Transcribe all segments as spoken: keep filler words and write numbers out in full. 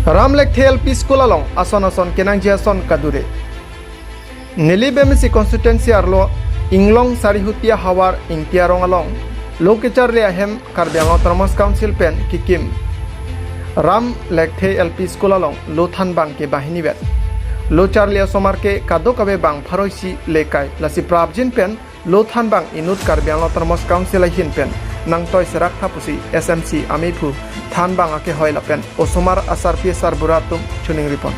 Ram Lekthe L P School along ason ason kenangji ason kadure. Nilip M A C constituency arlo Inglong Sarihutia havar Ingti arong along lo kecharli ahem Karbi Anglong Autonomous Council pen kekim Ram Lekthe L P School along lo thanbang ke banghini vet. Lo charli osomar ke kadokave bang pharo isi le kai, lasi prapjin pen lo thanbang inut Karbi Anglong Autonomous Council ahin pen nangtoi serak tha pusi S M C ameiphu thanbang akehoi lapen osomar asarpi asarbura atum choningripon.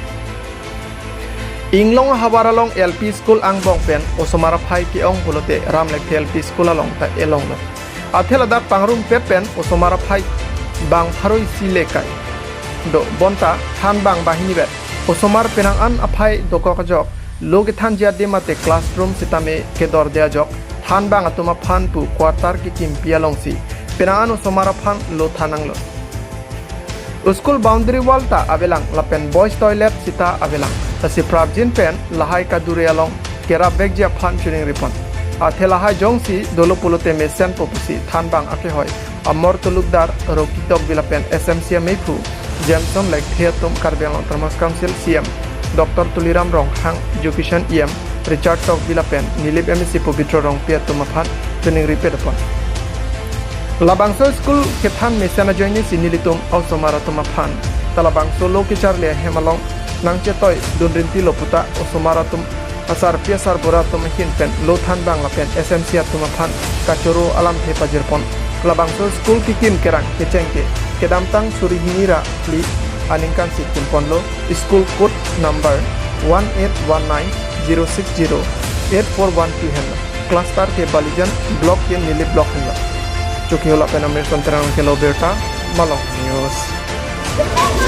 Inglong havar along L P School angbong pen osomar aphai ke-ong pulote Ram Lekthe L P School along ta elonglo. Athe ladak pangrumpet pen osomar aphai bang pharo isi le kai do, bonta thanbang banghini vet. Osomar penang an aphai dokok ajok lo kethanji adim mate classroom sitame kedorde ajok thanbang atum aphan pu quarter kekimpi alongsi penang an osomar aphan lo than nanglo. School boundary wall ta avelang lapen boys toilet sita avelang. Lasi prapjin pen lahai kadure along kerap vekji aphan choningripon. Athe lahai jongsi dolo pulote mesenpo pusi thanbang akehoi Amor Tulukdar, Rocky Tokbi lapen S M C ameiphu Jameson Lekthe atum Karbi Anglong Autonomous Council C E M Doctor Tuliram Ronghang, Education E M Richard Tokbi lapen Nilip M A C Pobitro Rongpi atum aphan choningri pedapon. Labangso school kethan mesen ajoinesi nelitum osomar atum aphan ta labangso lo kecharli ahem along nangchetoi dunrintilo puta osomar atum asarpi asarbura atum ahin pen lo thanbang lapen S M C atum aphan kachoro alamthe pajirpon. Labangso school kekim kerang kecheng ke kedamtang suri hini ra phli aningkan si kimponlo. School code number one eight one nine zero six zero eight four one two henlo. Cluster ke Balijan, block ke Nilip block henlo. Chokihola pen Amir Sonterang ke lo birta, Malong News.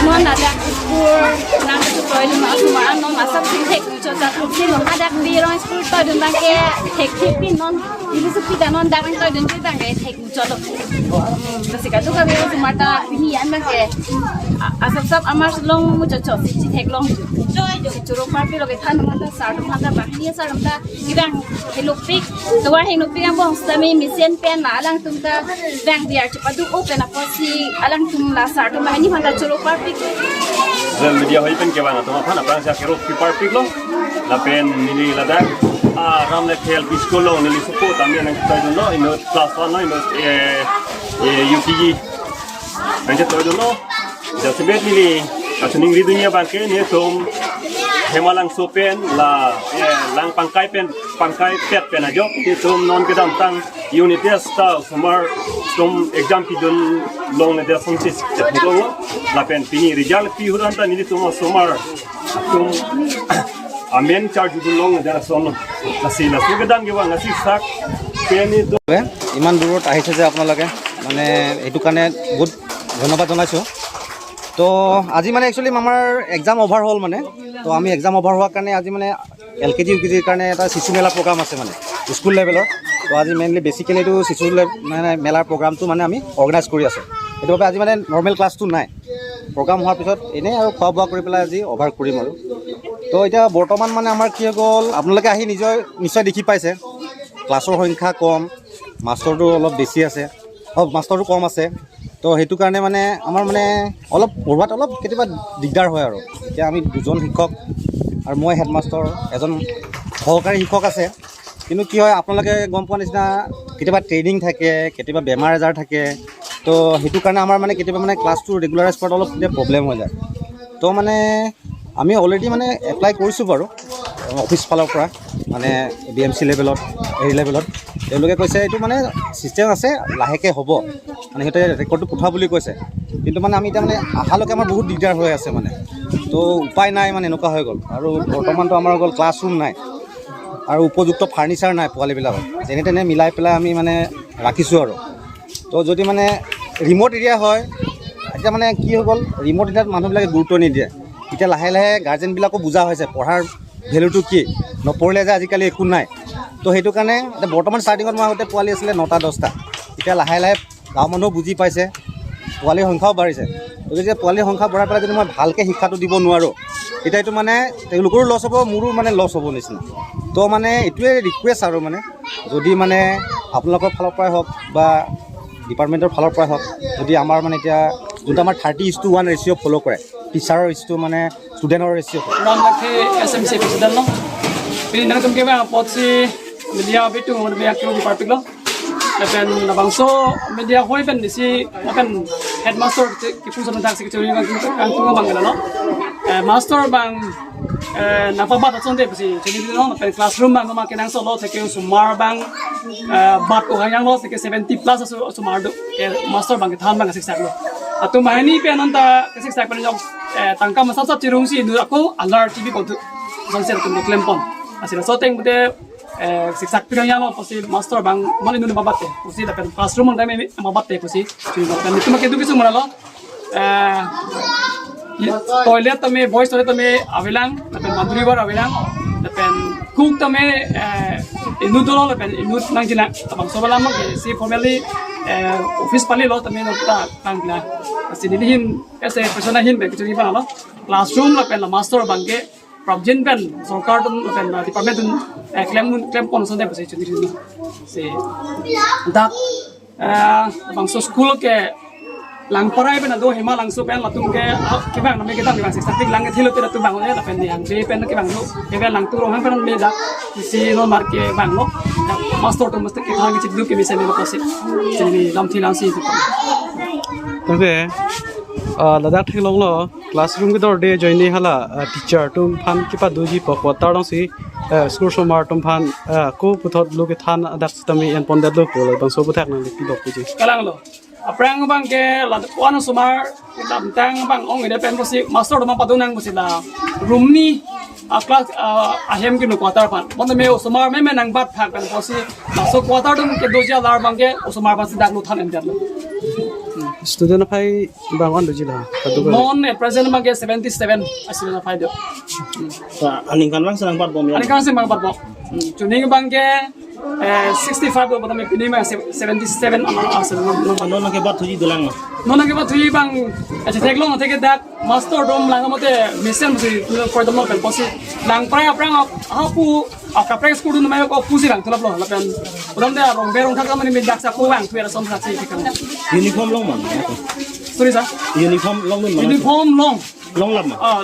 Non ladak school nangchetoidun asomar non asap si thek muchot, si non ladak birong school toidun abang ke thekthepi non. Ili supi ta non dak toidun abang ke thek muchotlo. Lasi kadokave osomar ta pini an abang ke a-, asap sap amar si long muchotchot si chetheklong. Si choro parpiklo kethan mata sir atum mata banghini sir atum ta kevang henopik, tovar henopik angbong sitame mesen pen la alangtum ta vang biar chepadu-o pen apotsi alangtum la sir atum banghini aphan ta choro parpik. Social media hoi pen kevang atum aphan aphrangsi kero pi parpiklo. Lapen neli ladak, ah, Ram Lekthe L P School along neli supo tame nangchetoidunlo, inut class one lo, inut, eh, eh, U K G. Nangchetoidunlo. Jasemet neli kachiningridunji abang ke netum Hemalangso pen la, eh, lang pangkai pen, pangkaipet pen ajok netum non kedamtang unit test ta osomar atum exam pidun longledet asonsi chepudunlo. Lapen pini result pi ahut anta nelitum osomar atum amen charjudun longledet ason. Lasi laso kedam kevang lasi sak pen netum. ইমান দূৰত আহিছে যে আপোনালোকে, মানে, সেইটো কাৰণে বহুত ধন্যবাদ জনাইছোঁ। তো আজি মানে একচুৱেলি আমাৰ এক্সাম অভাৰ হ'ল মানে, তো আমি এক্সাম অভাৰ হোৱাৰ কাৰণে আজি মানে এল কে জি ইউ কে জিৰ কাৰণে এটা শিশু মেলা প্ৰগ্ৰাম আছে মানে স্কুল লেভেলৰ। তো আজি মেইনলি বেচিকেলি এইটো শিশু লে-, মানে মেলাৰ প্ৰগ্ৰামটো মানে আমি অৰ্গেনাইজ কৰি আছোঁ। সেইটো বাবে আজি মানে নৰ্মেল ক্লাছটো নাই, প্ৰগ্ৰাম হোৱাৰ পিছত এনেই আৰু খোৱা বোৱা কৰি পেলাই আজি অভাৰ কৰিম আৰু। তো এতিয়া বৰ্তমান মানে আমাৰ কি হৈ গ'ল, আপোনালোকে আহি নিজৰ নিশ্চয় দেখি পাইছে, ক্লাছৰ সংখ্যা কম, মাষ্টৰটো অলপ বেছি আছে, অলপ মাষ্টৰটো কম আছে। তো সেইটো কাৰণে মানে আমাৰ মানে অলপ পঢ়োৱাত অলপ কেতিয়াবা দিগদাৰ হয় আৰু। এতিয়া আমি দুজন শিক্ষক আৰু মই হেডমাষ্টৰ, এজন সহকাৰী শিক্ষক আছে। কিন্তু কি হয়, আপোনালোকে গম পোৱা নিচিনা কেতিয়াবা ট্ৰেইনিং থাকে, কেতিয়াবা বেমাৰ আজাৰ থাকে। তো সেইটো কাৰণে আমাৰ মানে কেতিয়াবা মানে ক্লাছটো ৰেগুলাৰাইজ কৰাত অলপ কেতিয়াবা প্ৰব্লেম হৈ যায়। তো মানে আমি অলৰেডি মানে এপ্লাই কৰিছোঁ বাৰু অফিচ ফালৰ পৰা, মানে ডি এম চি লেভেলত, হেৰি লেভেলত। তেওঁলোকে কৈছে এইটো মানে ছিষ্টেম আছে, লাহেকৈ হ'ব, মানে সিহঁতে ৰেকৰ্ডটো পঠোৱা বুলি কৈছে। কিন্তু মানে আমি এতিয়া মানে অহালৈকে আমাৰ বহুত দিগদাৰ হৈ আছে মানে। তো উপায় নাই মানে, এনেকুৱা হৈ গ'ল। আৰু বৰ্তমানতো আমাৰ হৈ গ'ল ক্লাছৰুম নাই আৰু উপযুক্ত ফাৰ্ণিচাৰ নাই পোৱালিবিলাকক। যেনে তেনে মিলাই পেলাই আমি মানে ৰাখিছোঁ আৰু। তো যদি মানে ৰিমট এৰিয়া হয়, এতিয়া মানে কি হৈ গ'ল, ৰিমট এৰিয়াত মানুহবিলাকে গুৰুত্ব নিদিয়ে। এতিয়া লাহে লাহে গাৰ্জেনবিলাকো বুজা হৈছে পঢ়াৰ ভেলুটো কি, নপঢ়িলে যে আজিকালি একো নাই। তো সেইটো কাৰণে এতিয়া বৰ্তমান ষ্টাৰ্টিঙত মই আগতে পোৱালি আছিলে নটা দহটা, এতিয়া লাহে লাহে গাঁৱৰ মানুহেও বুজি পাইছে, পোৱালিৰ সংখ্যাও বাঢ়িছে। গতিকে পোৱালিৰ সংখ্যা বঢ়াই পেলাই যদি মই ভালকৈ শিক্ষাটো দিব নোৱাৰোঁ, তেতিয়া এইটো মানে তেওঁলোকৰো লছ হ'ব, মোৰো মানে লছ হ'ব নিচিনা। তো মানে এইটোৱে ৰিকুৱেষ্ট আৰু মানে, যদি মানে আপোনালোকৰ ফালৰ পৰাই হওক বা ডিপাৰ্টমেণ্টৰ ফালৰ পৰাই হওক, যদি আমাৰ মানে এতিয়া যোনটো আমাৰ thirty is to one ratio' follow' কৰে, টিচাৰৰ ইজ টু মানে ষ্টুডেণ্টৰ ratio'. Ram Lakhe, S M C president lo. Pini nangtum kevang apotsi media abitung, media kru di parpik lo. Lapen labangso media hoi pen isi, lapen headmaster ke, kepuson thak si kechuri kangtung abang lo. Eh, master abang, eh, nangpabat asonte pusi chini lo, lapen classroom abang ma kenangsot lo, theke osomar abang, eh, bat ko hanyang lo, theke seventy plus aso, osomar do, eh, master abang kethan abang siksak lo. Atum banghini pen anta kesiksak pen jok, eh, tangka masap sap chirung si inut ako alar T V konthu. Sonse atum klempon. Lasi laso ateng pute, eh, siksak pi hanyang lo pusi master abang mali inut mabat te. Pusi lapen classroom abang tame mabat te pusi. Chini lo. Lapen itum ke duki sumara lo. Eh, toilet tame, boys toilet tame avelang, lapen laundry bar avelang, lapen cook tame, eh, inut dolo, lapen inut nangjilang, labangso alam ke si formally, eh, office pali lo tame nota nangjilang. Lasi neli ahin, as a person ahin pen kechuri abang lo. Classroom lapen la master abang ke prapjin pen sorkar atum lapen, uh, department atum, eh, klem, klempon asonte pusi churi lo. Si dak, eh, bangso school ke Langparai pen ado Hema Langso pen latum ke, ah, kevang name kedam kevang siksak pik lang ke thilo te latum bang, eh, lapen yang be pen kevang lo, kevang Langtu Ronghang pen me dak si nomar kevang lo. Dak master atum master kethan ke chiduk ke mesen lo kasi. Chini lam thi lang si. Tangte, ah, ladak theklong lo, classroom kedorde ajoine hala, ah, teacher atum aphan kepadoji pu quarter along si, ah, school osomar atum aphan, ah, ko puthot lo kethan adak sitame enpon det lo pu labangso aphuthak nangli pidok puji. Kalang lo. Aphrang abang ke la ko-an osomar kedamtang abang ong-ede pen pusi master atum pado nang pusi la room ni a class, ah, ahem kinu quarter aphan. Bonta me osomar me me nangbat thak pen pusi laso quarter atum kedoji alar abang ke osomar aphan si dak lo than endet lo. Student aphai bang-an doji la, kadokave? Non at present abang ke seventy seven a student aphai do. Sa aningkan abang si nangbatbom ya? Aningkan si nangbatbom. Hmm, chuning abang ke, eh, sixty five lo, bonta me pini abang se-, seventy seven a, a, se-, non, non. Non nangkebat thuji dolang ma? Non nangkebat thuji abang, eh, chetheklong theke dak master atum lang amote mesen si, koi dom lo pen pusi Langparai aphrang ap-, apu, a kaprek school atum mai ko pusi lang thulap lo, lapen atum de Rongber Rongthak mane min dak sa ko vang thu era som sa si thekang. Uniform long ma? Sorry, sir. Uniform long ma? Uniform long. Longlap ma? Ah,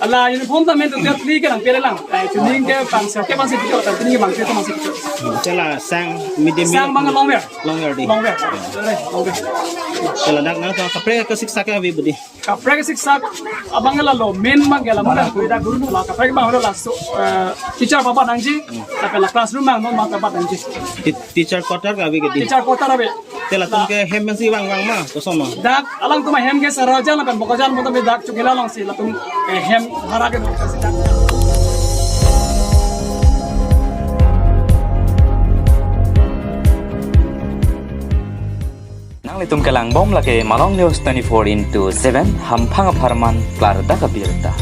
ala uniform ta men tu tiap li ke nangpele lang. Eh, chuning ke bang se, ke bang se picture, chuning ke bang se, ke bang se picture. Hmm, chela sang, mid day meal. Sang abang longver. Longver di. Longver. Longver. Chela dak nang ta kaprek kasiksak ke ave budi. Kaprek siksak abang la lo, main abang la mana tu dak guru la kaprek abang la so, eh, teacher pabat nangji, tapi la classroom abang non abang pabat nangji. Ti-, teacher quarter ke ave ke di? Teacher quarter ave. Te latum ke hem pensi vang vang ma, kosonma? Dak alangtum ahem ke Sarajan lapen Bokajan bonta me dak Chokila along si latum, eh, hem bhara ke dak. Nanglitum kelangbom lake Malong News twenty-four into seven, hamphang apharman klardak abirta.